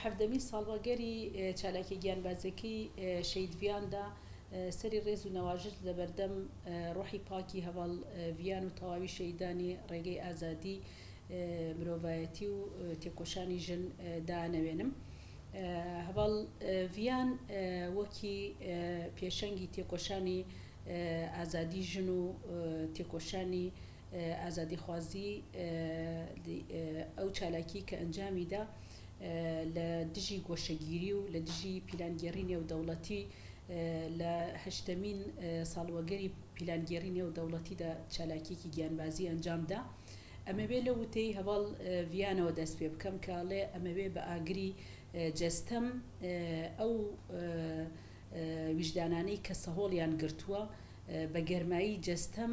حەڤدەمین ساڵوەگەری چالاکیە گیانبازیەکەی شەهید ڤیاندا سەری ڕێز و نەواژت لە بەردەم ڕۆحی پاکی هەڤاڵ ڤیان و تەواوی شەهیدانی ڕێگەی ئازادی مرۆڤایەتی و تێکۆشانی ژن دانەوێنم. هەڤاڵ ڤیان وەکی پێشەنگی تێکۆشانی ئازادی ژن و تێکۆشانی ئازادیخوازی ئەو چالاکیەی کە ئەنجامی دا لە دژی گۆشەگیری و لە دژی پیلانگێڕی نێودەوڵەتی لە هەشتەمین ساڵوەگەری پیلانگێڕی نێودەوڵەتیدا چالاکیەکی گیانبازی ئەنجام دا. ئەمەوێ لەو وتەی هەڤاڵ ڤیانەوە دەست پێ بکەم کە ئەڵێ ئەمەوێ بە ئاگری جەستەم ئەو ویژدانانەی کە سەهۆڵیان گرتووە بە گەرمایی جەستەم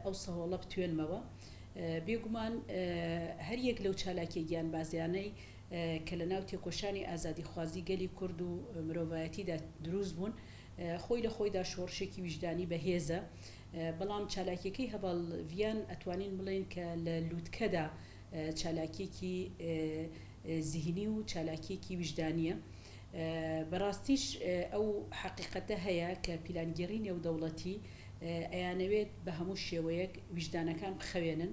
ئەو سەهۆڵە بتوێنمەوە. بێگومان هەر یەک لەو چالاکیە گیانبازیانەی کە لە ناو تێکۆشانی ئازادیخوازی گەلی کورد و مرۆڤایەتیدا دروست بوون، خۆی لە خۆیدا شۆڕشێکی ویژدانی بەهێزە. بەڵام چالاکیەکەی هەڤاڵ ڤیان ئەتوانین بڵێین کە لە لوتکەدا چالاکیەکی زیهنی و چالاکیەکی ویژدانیە. بەڕاستیش ئەو حەقیقەتە هەیە کە پیلانگێڕی نێودەوڵەتی ئەیانەوێت بە هەموو شێوەیەک ویژدانەکان بخەوێنن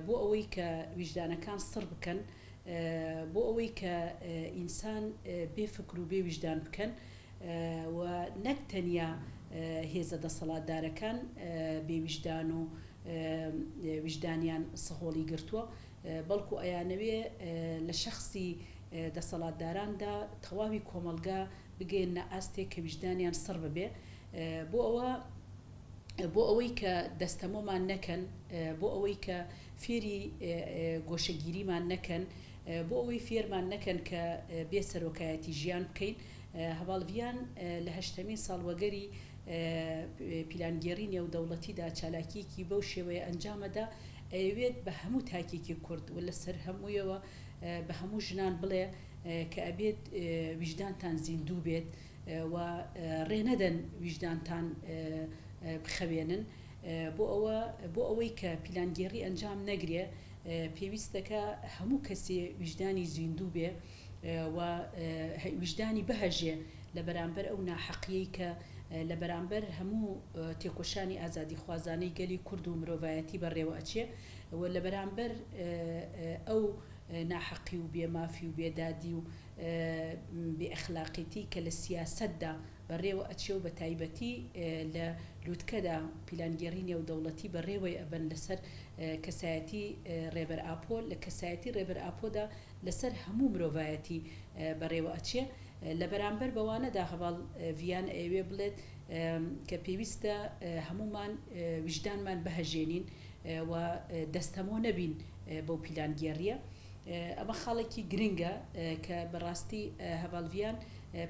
بۆ ئەوەی کە ویژدانەکان سڕ بکەن بۆ ئەوەی کە ئینسان بێ فکر و بێ ویژدان بکەن و نەک تەنیا هێزە دەسەڵاتدارەکان بێ ویژدان و ویژدانیان سەهۆڵی گرتووە بەڵکو ئەیانەوێ لە شەخسی دەسەڵاتداراندا تەواوی کۆمەڵگا بگەیەننە ئاستێک کە ویژدانیان سڕ ببێ بۆ ئەوە بۆ ئەوەی کە دەستەمۆمان نەکەن بۆ ئەوەی کە فێری گۆشەگیریمان نەکەن بۆ ئەوەی فێرمان نەکەن کە بێ سەرۆکایەتی ژیان بکەین هەڤاڵ ڤیان لە هەشتەمین ساڵوەگەری پیلانگێڕی نێودەوڵەتیدا چالاکیەکی بەو شێوەیە ئەنجامەدا ئەیەوێت بە هەموو تاکێکی کورد و لەسەر هەموویەوە بە هەموو ژنان بڵێ کە ئەبێت ویژدانتان زیندوو بێت و ڕێ نەدەن ویژدانتان بخەوێنن بۆ ئەوە بۆ ئەوەی کە پیلانگێڕی ئەنجام نەگرێ پێویستەکە هەموو کەسێ ویژدانی زیندوو بێ و ویژدانی بهەژێ لە بەرامبەر ئەو ناحەقیەی کە لە بەرامبەر هەموو تێکۆشانی ئازادیخوازانەی گەلی کورد و مرۆڤایەتی بەڕێوە ئەچێ و لە بەرامبەر ئەو ناحەقی و بێ مافی و بێ دادی و بێ ئەخلاقیی کە لە سیاسەتدا بەڕێوە ئەچێ و بە تایبەتی لە لوتکەدا پیلانگێڕی نێودەوڵەتی بەڕێوەی ئەبەن لەسەر کەسایەتی ڕێبەر ئاپۆ، لە کەسایەتی ڕێبەر ئاپۆدا لەسەر هەموو مرۆڤایەتی بەڕێوە ئەچێ. لە بەرامبەر بەوانەدا هەڤاڵ ڤیان ئەیەوێ بڵێت کە پێویستە هەموومان ویژدانمان بهەژێنین و دەستەمۆ نەبین بەو پیلانگێڕییە. ئەمە خاڵێکی گرنگە کە بەڕاستی هەڤاڵ ڤیان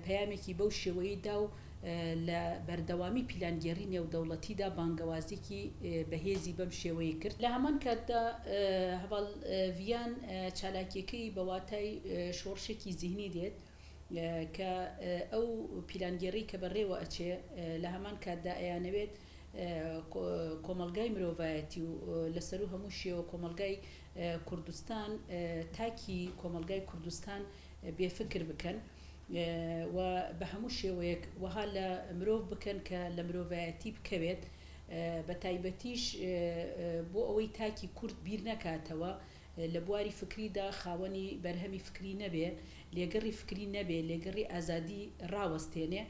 پەیامێکی بەو شێوەیەی دا و لە بەردەوامی پیلانگێڕی نێودەوڵەتیدا بانگەوازێکی بەهێزی بەم شێوەیە کرد. لە هەمان کاتدا هەڤاڵ ڤیان چالاکیەکەی بە واتای شۆڕشێکی زیهنی دێت کە ئەو پیلانگێڕی کە بەڕێوە ئەچێ لە هەمان کاتدا ئەیانەوێت کۆمەڵگای مرۆڤایەتی و لەسەروو هەموو شێوە کۆمەڵگای کوردستان تاکی کۆمەڵگای کوردستان بێ فکر بکەن و بە هەموو شێوەیەک وەها لە مرۆڤ بکەن کە لە مرۆڤایەتی بکەوێت بە تایبەتیش بۆ ئەوەی تاکی کورد بیر نەکاتەوە لە بواری فکریدا خاوەنی بەرهەمی فکری نەبێ لێگەڕی فکری نەبێ لێگەڕی ئازادی ڕاوەستێنێ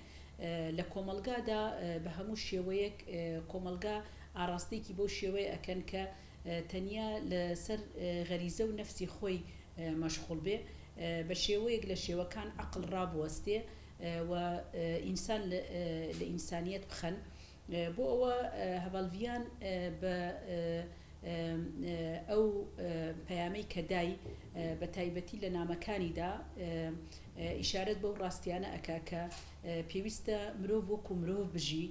لە کۆمەڵگادا بە هەموو شێوەیەک کۆمەڵگا ئاڕاستەیەکی بەو شێوەیە ئەکەن کە تەنیا لە سەر غەریزە و نەفسی خۆی مەشخوڵ بێ، بە شێوەیەک لە شێوەکان عەقڵ ڕابوەستێ و ئینسان لە ئینسانیەت بخەن. بۆ ئەوە هەڤاڵ ڤیان بە ئەو پەیامەی کە دای، بە تایبەتی لە نامەکانیدا ئیشارەت بەو ڕاستیانە ئەکا کە پێویستە مرۆڤ وەکوو مرۆڤ بژی،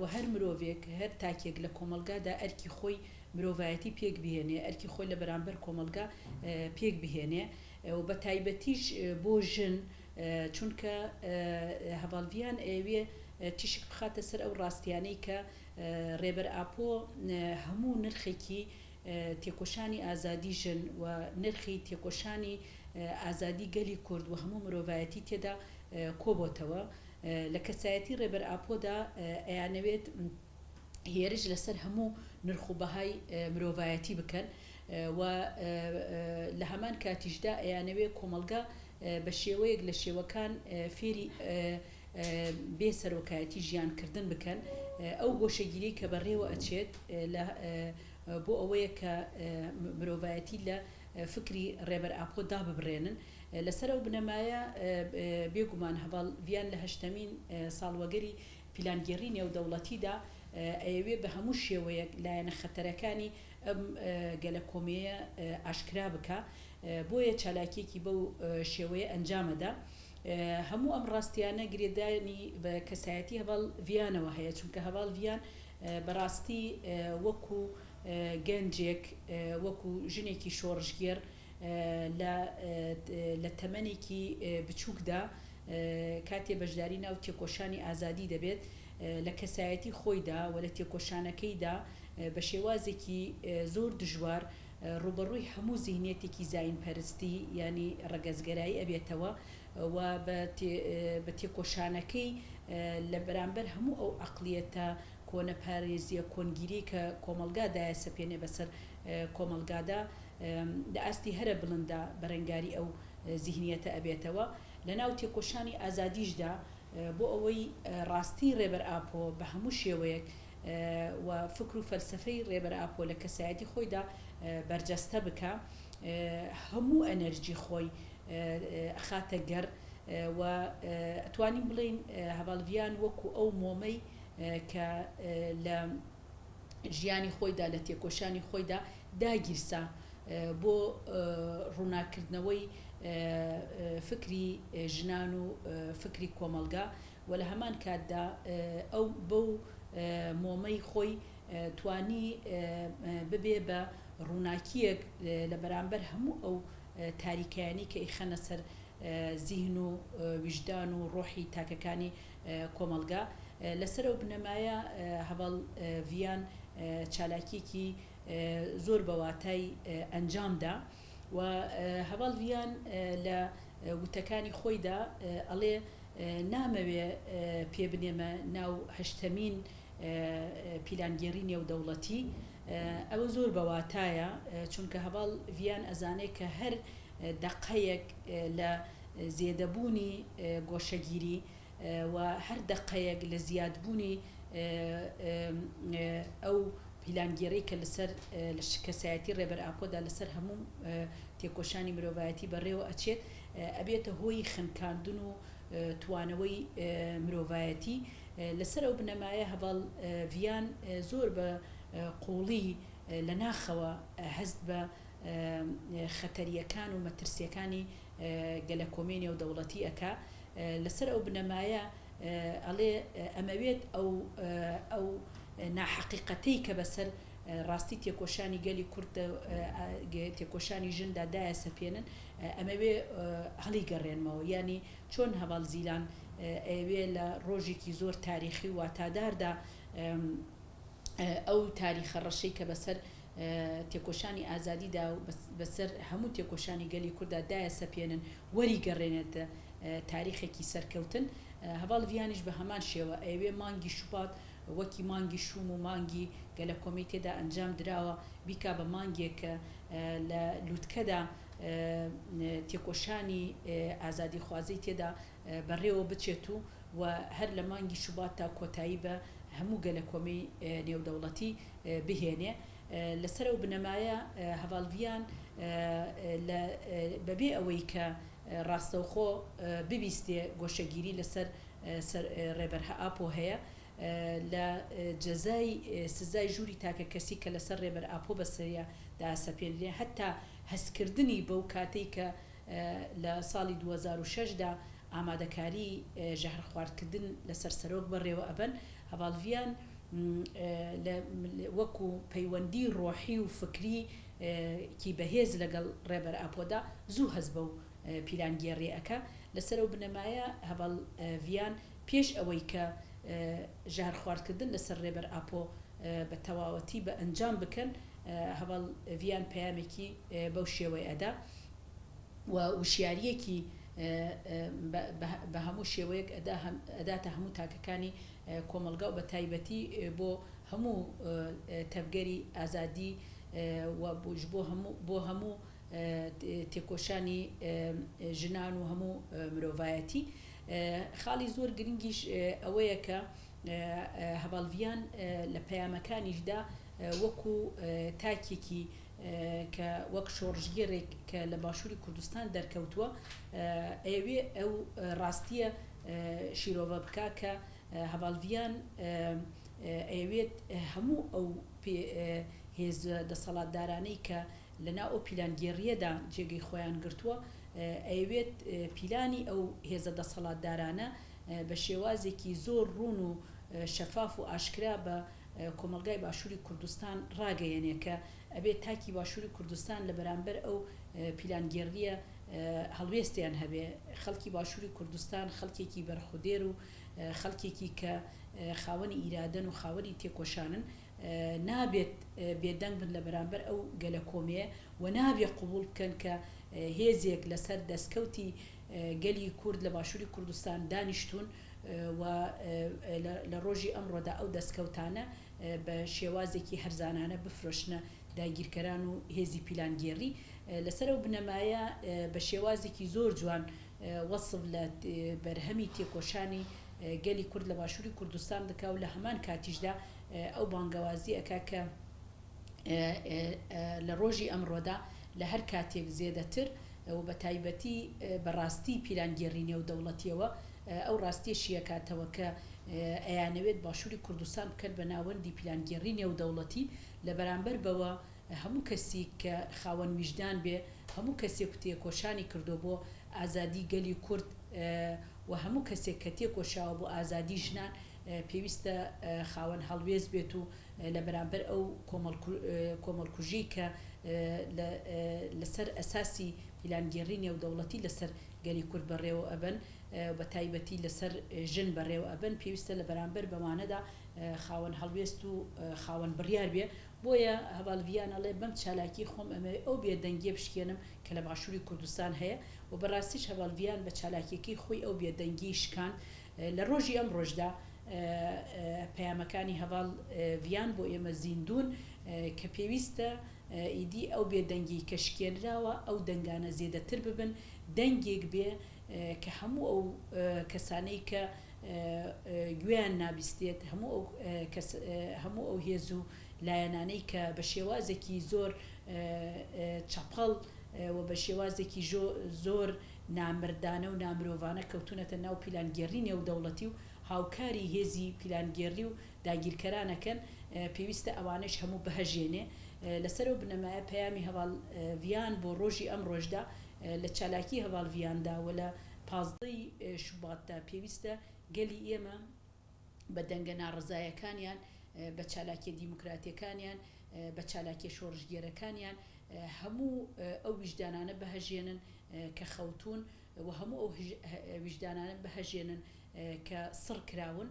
و هەر مرۆڤێک، هەر تاکێک لە کۆمەڵگادا ئەرکی خۆی مرۆڤایەتی پێک بهێنێ، ئەرکی خۆی لە بەرامبەر کۆمەڵگا پێک بهێنێ و بە تایبەتیش بۆ ژن، چونکە هەڤاڵ ڤیان ئەیەوێ تیشک بخاتە سەر ئەو ڕاستیانەی کە ڕێبەر ئاپۆ هەموو نرخێکی تێکۆشانی ئازادی ژن و نرخی تێکۆشانی. ئازادی گەلی کورد و هەموو مرۆڤایەتی تێدا کۆبۆتەوە. لە کەسایەتی ڕێبەر ئاپۆدا ئەیانەوێت هێرش لەسەر هەموو نرخ و بەهای مرۆڤایەتی بکەن و لە هەمان کاتیشدا ئەیانەوێت کۆمەڵگا بە شێوەیەک لە شێوەکان فێری بێ سەرۆکایەتی ژیان کردن بکەن. ئەو گۆشەگیریەی کە بەڕێوە ئەچێت لە بۆ ئەوەیە کە مرۆڤایەتی لە فکری ڕێبەر ئاپۆ داببڕێنن. لەسەر ئەو بنەمایە بێگومان هەڤاڵ ڤیان لە هەشتەمین ساڵوەگەری پیلانگێڕی نێودەوڵەتیدا ئەیەوێ بە هەموو شێوەیەک لایەنە خەتەرەکانی ئەم گەلەکۆمەیە ئاشکرا بکا، بۆیە چالاکیەکی بەو شێوەیە ئەنجامەدا. هەموو ئەم ڕاستیانە گرێدانی بە کەسایەتی هەڤاڵ ڤیانەوە هەیە، چونکە هەڤاڵ ڤیان بەڕاستی وەکو گەنجێک، وەکو ژنێکی شۆڕشگێڕ لە لە تەمەنێکی بچووکدا کاتێ بەشداری ناو تێکۆشانی ئازادی دەبێت، لە کەسایەتی خۆیدا و لە تێکۆشانەکەیدا بە شێوازێکی زۆر دژوار ڕووبەڕووی هەموو زیهنیەتێکی زایینپەرستی یانی ڕەگەزگەرایی ئەبێتەوە و بە تێکۆشانەکەی لە بەرامبەر هەموو ئەو عەقڵیەتە کۆنەپارێزیە کۆنگیرەی کە کۆمەڵگا دایەسەپێنێ بەسەر کۆمەڵگادا لە ئاستی هەرە بڵندا بەرەنگاری ئەو زیهنیەتە ئەبێتەوە. لە ناو تێکۆشانی ئازادیشدا بۆ ئەوەی ڕاستی ڕێبەر ئاپۆ بە هەموو شێوەیەک و فکر و فەلسەفەی ڕێبەر ئاپۆ لە کەسایەتی خۆیدا بەرجەستە بکا، هەموو ئەنەرجی خۆی ئەخاتە گەڕ و ئەتوانین بڵێین هەڤاڵ ڤیان وەکو ئەو مۆمەی کە لە ژیانی خۆیدا لە تێکۆشانی خۆیدا داگیرسا بۆ ڕووناککردنەوەی فکری ژنان و فکری کۆمەڵگا و لە هەمان کاتدا ئەو بەو مۆمەی خۆی توانی ببێ بە ڕووناکییەک لە بەرامبەر هەموو ئەو تاریکایانەی کە ئیخەنە سەر زیهن و ویژدان و ڕۆحی تاکەکانی کۆمەڵگا. لەسەر ئەو بنەمایە هەڤاڵ ڤیان چالاکییەکی زۆر بە واتای ئەنجام دا و هەڤاڵ ڤیان لە وتەکانی خۆیدا ئەڵێ نامەوێ پێ بنێمە ناو هەشتەمین پیلانگێڕی نێودەوڵەتی. ئەوە زۆر بە واتایە چونکە هەڤاڵ ڤیان ئەزانێ کە هەر دەقەیەک لە زێدەبوونی گۆشەگیری و هەر دەقەیەک لە زیادبوونی ئەو پیلانگێڕیی کە لەسەر کەسایەتی ڕێبەر ئاپۆدا لەسەر هەموو تێکۆشانی مرۆڤایەتی بەڕێوە ئەچێت، ئەبێتە هۆی خنکاندن و توانەوەی مرۆڤایەتی. لەسەر ئەو بنەمایە هەڤاڵ ڤیان زۆر بە قووڵی لە ناخەوە هەست بە خەتەرییەکان و مەترسییەکانی گەلەکۆمەی نێودەوڵەتی ئەکا. لەسەر ئەو بنەمایە ئەڵێ ئەمەوێت ئەو ئەو ناحەقیقەتەی کە بەسەر ڕاستی تێکۆشانی گەلی کورد تێکۆشانی ژندا دایەسەپێنن ئەمەوێ هەڵیگەڕێنمەوە. یانی چۆن هەڤاڵ زیلان ئەیەوێ لە ڕۆژێکی زۆر تاریخی و واتاداردا ئەو تاریخە ڕەشەی کە بەسەر تێکۆشانی ئازادیدا و بەسەر هەموو تێکۆشانی گەلی کورددا دایەسەپێنن وەریگەڕێنێتە تاریخێکی سەرکەوتن. هەڤاڵ ڤیانیش بە هەمان شێوە ئەیەوێ مانگی شوبات وەکی مانگی شوم و مانگی گەلەکۆمەی تێدا ئەنجام دراوە بیکا بە مانگێک کە لە لوتکەدا تێکۆشانی ئازادیخوازی تێدا بەڕێوە بچێت و و هەر لە مانگی شوباتدا کۆتایی بە هەموو گەلەکۆمەی نێودەوڵەتی بهێنێ. لەسەر ئەو بنەمایە هەڤاڵ ڤیان لە بەبێ ئەوەی کە ڕاستەوخۆ ببیستێ گۆشەگیری لەسەر سەر ڕێبەر ئاپۆ هەیە، لە جەزای سزای ژووری تاکەکەسی کە لەسەر ڕێبەر ئاپۆ بەسەریا داسەپێنرێ، هەتا هەستکردنی بەو کاتەی کە لە ساڵی 2006 دا ئامادەکاری ژەهرخواردکردن لەسەر سەرۆک بەڕێوە ئەبەن، هەڤاڵ ڤیان لە وەکو پەیوەندی ڕۆحی و فکری کی بەهێز لەگەڵ ڕێبەر ئاپۆدا زوو هەست بەو پیلانگێڕیە ئەکا. لەسەر ئەو بنەمایە هەڤاڵ ڤیان پێش ئەوەی کە ژەهرخواردکردن لەسەر ڕێبەر ئاپۆ بە تەواوەتی بە ئەنجام بکەن، هەڤاڵ ڤیان پەیامێکی بەو شێوەیە ئەدا. و وشیارییەکی بە هەموو شێوەیەک ئەداتە هەموو تاکەکانی کۆمەڵگا و بە تایبەتی بۆ هەموو تەڤگەری ئازادی و بۆ هەموو بۆ هەموو تێکۆشانی ژنان و هەموو مرۆڤایەتی. خاڵی زۆر گرنگیش ئەوەیە کە هەڤاڵ ڤیان لە پەیامەکانیشدا وەکو تاکێکی کە وەک شۆڕشگێڕێک کە لە باشووری کوردستان دەرکەوتووە ئەیەوێ ئەو ڕاستییە شیرۆڤە بکا کە هەڤاڵ ڤیان ئەیەوێت هەموو ئەو هێزە دەسەڵاتدارانەی کە لەناو ئەو پیلانگێڕییەدا جێگەی خۆیان گرتووە ئەیەوێت پیلانی ئەو هێزە دەسەڵاتدارانە بە شێوازێکی زۆر ڕوون و شەفاف و ئاشکرا بە کۆمەڵگای باشووری کوردستان ڕاگەیەنێ کە ئەبێ تاکی باشووری کوردستان لە بەرامبەر ئەو پیلانگێڕییە هەڵوێستیان هەبێ. خەڵکی باشووری کوردستان خەڵکێکی بەرخودێر و خەڵکێکی کە خاوەنی ئیرادەن و خاوەنی تێکۆشانن نابێت بێدەنگ بن لە بەرامبەر ئەو گەلەکۆمەیە و نابێ قبوڵ بکەن کە هێزێک لەسەر دەستکەوتی گەلی کورد لە باشووری کوردستان دانیشتوون و لە ڕۆژی ئەمڕۆدا ئەو دەستکەوتانە بە شێوازێکی هەرزانانە بفرۆشنە داگیرکەران و هێزی پیلانگێڕی. لەسەر ئەو بنەمایە بە شێوازێکی زۆر جوان وەسف لە بەرهەمی تێکۆشانی گەلی کورد لە باشووری کوردستان دەکا و لە هەمان کاتیشدا ئەو بانگەوازیە ئەکا کە لە ڕۆژی ئەمڕۆدا لە هەر کاتێک زێدەتر و بە تایبەتی بە ڕاستی پیلانگێڕی نێودەوڵەتیەوە ئەو ڕاستیە شیەکاتەوە کە ئەیانەوێت باشوری کوردستان بکەن بە ناوەندی پیلانگێڕی نێودەوڵەتی لە بەرامبەر بەوە هەموو کەسیک کە خاوەن ویژدان بێ هەموو کەسێک و تێکۆشانی کردوە بۆ ئازادی گەلی کورد و هەموو کەسێک کە تێکۆشاوە بۆ ئازادی ژنان پێویستە خاوەن هەڵوێست بێت و لە بەرامبەر ئەو کۆمەڵکوژیەی کە لەسەر ئەساسی پیلانگێڕی نێودەوڵەتی لەسەر گەلی کورد بەڕێوە ئەبەن و بە تایبەتی لەسەر ژن بەڕێوە ئەبەن پێویستە لە بەرامبەر بەوانەدا خاوەن هەڵوێست و خاوەن بڕیار بێ. بۆیە هەڤاڵ ڤیان ئەڵێ بەم چالاکیەی خۆم ئەمەوێ ئەو بێدەنگیە بشکێنم کە لە باشوری کوردستان هەیە و بەڕاستیش هەڤاڵ ڤیان بە چالاکیەکەی خۆی ئەو بێدەنگیەی شکاند. لە ڕۆژی ئەمڕۆشدا پەیامەکانی هەڤاڵ ڤیان بۆ ئێمە زیندوون کە پێویستە ئیدی ئەو بێدەنگیەی کە شکێنراوە ئەو دەنگانە زێدەتر ببن، دەنگێک بێ کە هەموو ئەو کەسانەی کە گوێیان نابیستێت، هەموو ئەو کەس هەموو ئەو هێز و لایەنانەی کە بە شێوازێکی زۆر چەپەڵ و بە شێوازێکی زۆر نامەردانە و نامرۆڤانە کەوتوونەتە ناو پیلانگێڕی نێودەوڵەتی و هاوکاری هێزی پیلانگێڕی و داگیرکەران ئەکەن، پێویستە ئەوانەیش هەموو بهەژێنێ. لەسەر ئەو بنەمایە پەیامی هەڤاڵ ڤیان بۆ ڕۆژی ئەمڕۆشدا لە چالاکی هەڤاڵ ڤیاندا و لە 15 ی شوباتدا پێویستە گەلی ئێمە بە دەنگە ناڕەزایەکانیان، بە چالاکیە دیموکراتیەکانیان، بە چالاکیە شۆڕشگێرەکانیان هەموو ئەو ویژدانانە بهەژێنن کە خەوتوون و هەموو ئەو ویژدانانە بهەژێنن کە سڕ کراون.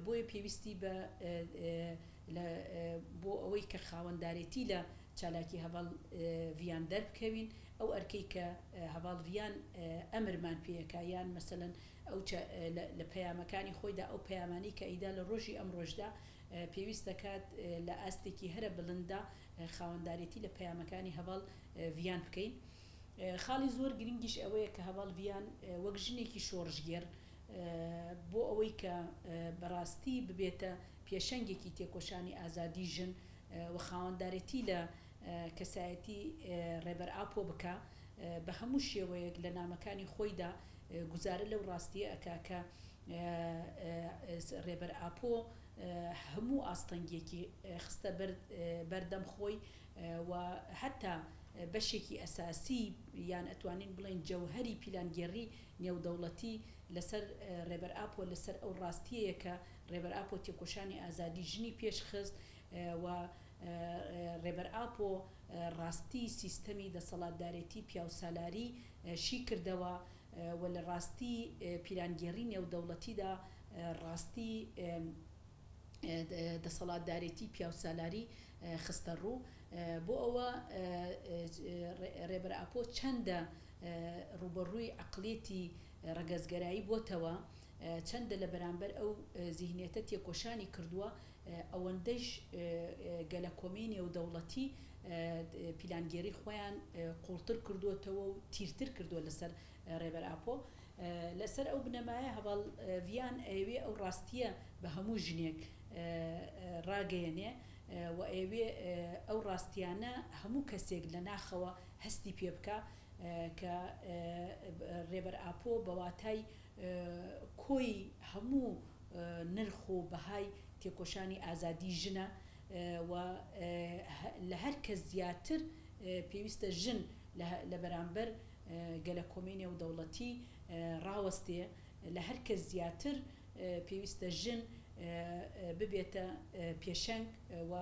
بۆیە پێویستی بە بۆ ئەوەی کە خاوەندارێتی لە چالاکی هەڤاڵ ڤیان دەربکەوین، ئەو ئەرکەی کە هەڤاڵ ڤیان ئەمرمان پێ ئەکا یان مەسەلەن ئەو لە پەیامەکانی خۆیدا ئەو پەیامانەی کە ئەیدا لە ڕۆژی ئەمڕۆشدا پێویست دەکات لە ئاستێکی هەرە بڵنددا خاوەندارێتی لە پەیامەکانی هەڤاڵ ڤیان بکەین. خاڵی زۆر گرنگیش ئەوەیە کە هەڤاڵ ڤیان وەک ژنێکی شۆڕشگێڕ بۆ ئەوەی کە بەڕاستی ببێتە پێشەنگێکی تێکۆشانی ئازادی ژن و خاوەندارێتی لە کەسایەتی ڕێبەر ئاپۆ بکا، بە هەموو شێوەیەک لە نامەکانی خۆیدا گوزارە لەو ڕاستییە ئەکا کە ڕێبەر ئاپۆ هەموو ئاستەنگیەکی خستە بەردەم خۆی و هەتا بەشێکی ئەساسی یان ئەتوانین بڵێین جەوهەری پیلانگێڕی نێودەوڵەتی لەسەر ڕێبەر ئاپۆ لەسەر ئەو ڕاستیەیە کە ڕێبەر ئاپۆ تێکۆشانی ئازادی ژنی پێشخست و ڕێبەر ئاپۆ ڕاستی سیستەمی دەسەڵاتدارێتی پیاوسالاری شیکردەوە و لە ڕاستی پیلانگێڕی نێودەوڵەتیدا ڕاستی دەسەڵاتدارێتی پیاوسالاری خستەڕوو. بۆ ئەوە ڕێبەر ئاپۆ چەندە ڕووبەڕووی عەقڵیەتی ڕەگەزگەرایی بۆتەوە، چەندە لە بەرامبەر ئەو زیهنیەتە تێکۆشانی کردووە، ئەوەندەش گەلەکۆمەی نێودەوڵەتی پیلانگێڕی خۆیان قوڵتر کردووەتەوە و تیرتر کردووە لەسەر ڕێبەر ئاپۆ. لەسەر ئەو بنەمایە هەڤاڵ ڤیان ئەیەوێ ئەو ڕاستییە بە هەموو ژنێک ڕاگەیەنێ و ئەیەوێ ئەو ڕاستییانە هەموو کەسێک لە ناخەوە هەستی پێ بکا کە ڕێبەر ئاپۆ بە واتای کۆی هەموو نرخ و بەهای تێکۆشانی ئازادی ژنە و لە هەر کەس زیاتر پێویستە ژن لە بەرامبەر گەلەکۆمەی نێودەوڵەتی ڕاوەستێ، لە هەر کەس زیاتر پێویستە ژن ببێتە پێشەنگ و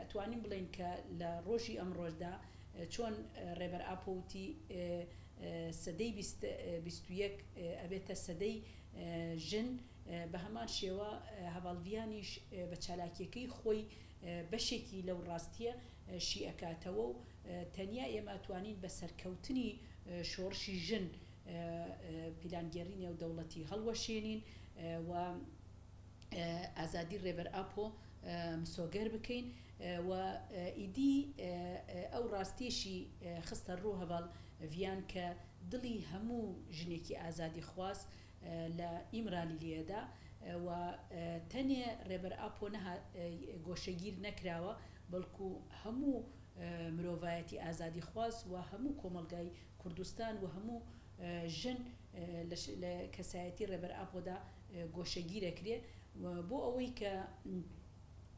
ئەتوانین بڵێین کە لە ڕۆژی ئەمڕۆشدا چۆن ڕێبەر ئاپۆ وتی سەدەی 21 ئەبێتە سەدەی ژن، بە هەمان شێوە هەڤاڵ ڤیانیش بە چالاکیەکەی خۆی بەشێکی لەو ڕاستیە شی ئەکاتەوە و تەنیا ئێمە ئەتوانین بە سەرکەوتنی شۆڕشی ژن پیلانگێڕی نێودەوڵەتی هەڵوەشێنین و ئازادی ڕێبەر ئاپۆ مسۆگەر بکەین و ئیدی ئەو ڕاستیەشی خستە ڕوو هەڤاڵ ڤیان کە دڵی هەموو ژنێکی ئازادیخواز لە ئیمرالی لێدا و تەنێ ڕێبەر ئاپۆ نەها گۆشەگیر نەکراوە بەڵکو هەموو مرۆڤایەتی ئازادیخواز و هەموو کۆمەڵگای کوردستان و هەموو ژن لە کەسایەتی ڕێبەر ئاپۆدا گۆشەگیر ئەکرێ بۆ ئەوەی کە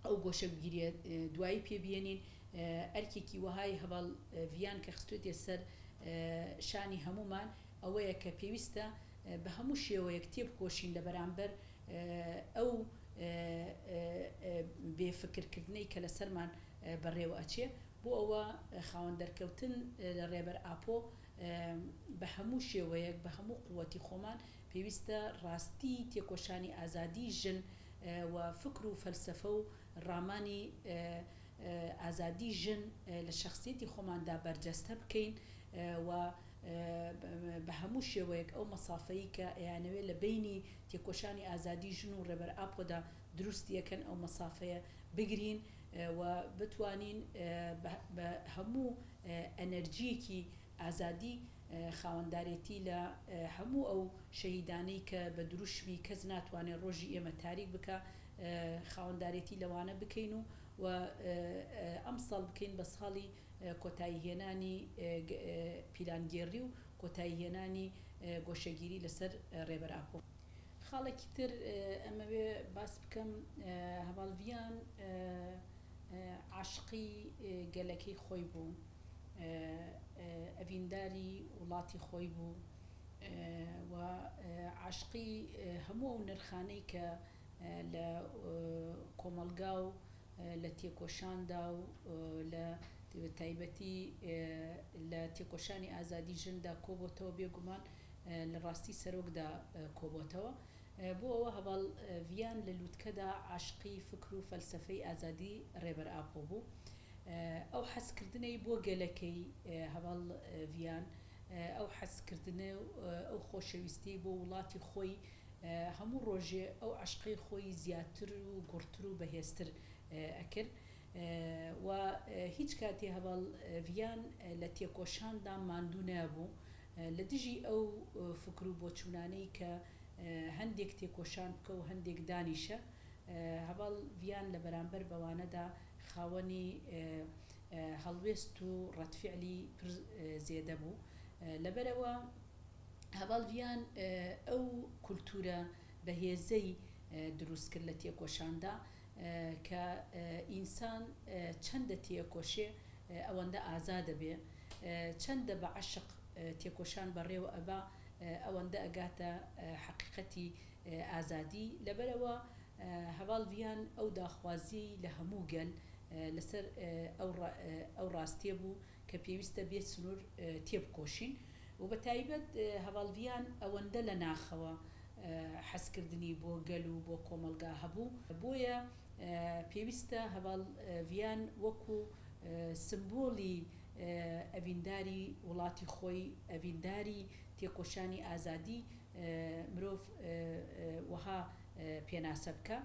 ئەو گۆشەگیریە دوایی پێ بێنین ئەرکێکی وەهای هەڤاڵ ڤیان کە خستوێتێ سەر شانی هەموومان ئەوەیە کە پێویستە بە هەموو شێوەیەک تێبکۆشین لە بەرامبەر ئەو بێ فکرکردنەی کە لەسەرمان بەڕێوە ئەچێ بۆ ئەوە خاوەن دەرکەوتن لە ڕێبەر ئاپۆ بە هەموو شێوەیەک بە هەموو قوتی خۆمان پێویستە ڕاستی تێکۆشانی ئازادی ژن و فکر و فەلسەفە و ڕامانی ئازادی ژن لە شەخسیەتی خۆماندا بەرجەستە بکەین و بە هەموو شێوەیەک ئەو مەسافەی کە ئەیانەوێت لە بەینی تێکۆشانی ئازادی ژن و ڕێبەر ئاپۆدا دروستی ئەکەن ئەو مەسافەیە بگرین و بتوانین بە هەموو ئەنەرجیەکی ئازادی خاوەندارێتی لە هەموو ئەو شەهیدانەی کە بە دروشمی کەس ناتوانێت ڕۆژی ئێمە تاریک بکا خاوەندارێتی لەوانە بکەین و و ئەمساڵ بکەین بە ساڵی کۆتایی هێنانی پیلانگێڕی و کۆتایی هێنانی گۆشەگیری لەسەر ڕێبەر ئاپۆ. خاڵێکی تر ئەمەوێ باس بکەم هەڤاڵ ڤیان عاشقی گەلەکەی خۆی بوو، ئەڤینداری وڵاتی خۆی بوو و عاشقی هەموو ئەو نرخانەی کە لە کۆمەڵگا و لە تێکۆشاندا و لە تایبەتی لە تێکۆشانی ئازادی ژندا کۆبۆتەوە، بێگومان لە ڕاستی سەرۆکدا کۆبۆتەوە. بۆ ئەوە هەڤاڵ ڤیان لە لوتکەدا عاشقی فکر و فەلسەفەی ئازادی ڕێبەر ئاپۆ بوو. ئەو حەزکردنەی بۆ گەلەکەی هەڤاڵ ڤیان، ئەو حەزکردنە و ئەو خۆشەویستیەی بۆ وڵاتی خۆی هەموو ڕۆژێ ئەو عەشقەی خۆی زیاتر و گوڕتر و بەهێزتر ئەکرد و هیچ کاتێ هەڤاڵ ڤیان لە تێکۆشاندا ماندوو نەبوو لە دژی ئەو فکر و بۆچوونانەی کە هەندێک تێکۆشان بکە و هەندێک دانیشە هەڤاڵ ڤیان لە بەرامبەر بەوانەدا خاوەنی هەڵوێست و ڕەدفعلی پر زێدە بوو لەبەرئەوە هەڤاڵ ڤیان ئەو کولتوورە بەهێزەی دروست کرد لە تێکۆشاندا کە ئینسان چەندە تێکۆشێ ئەوەندە ئازا دەبێ، چەندە بە عەشق تێکۆشان بەڕێوە ئەبا ئەوەندە ئەگاتە حەقیقەتی ئازادی. لەبەرئەوە هەڤاڵ ڤیان ئەو داخوازیەی لە هەموو گەل لەسەر ئەو ڕاستیە بوو کە پێویستە بێ سنوور تێبکۆشین و بە تایبەت هەڤاڵ ڤیان ئەوەندە لە ناخەوە حەزکردنی بۆ گەل و بۆ کۆمەڵگا هەبوو، بۆیە پێویستە هەڤاڵ ڤیان وەکو سمبولی. ئەڤینداری وڵاتی خۆی، ئەڤینداری تێکۆشانی ئازادی مرۆڤ وەها پێناسە بکا.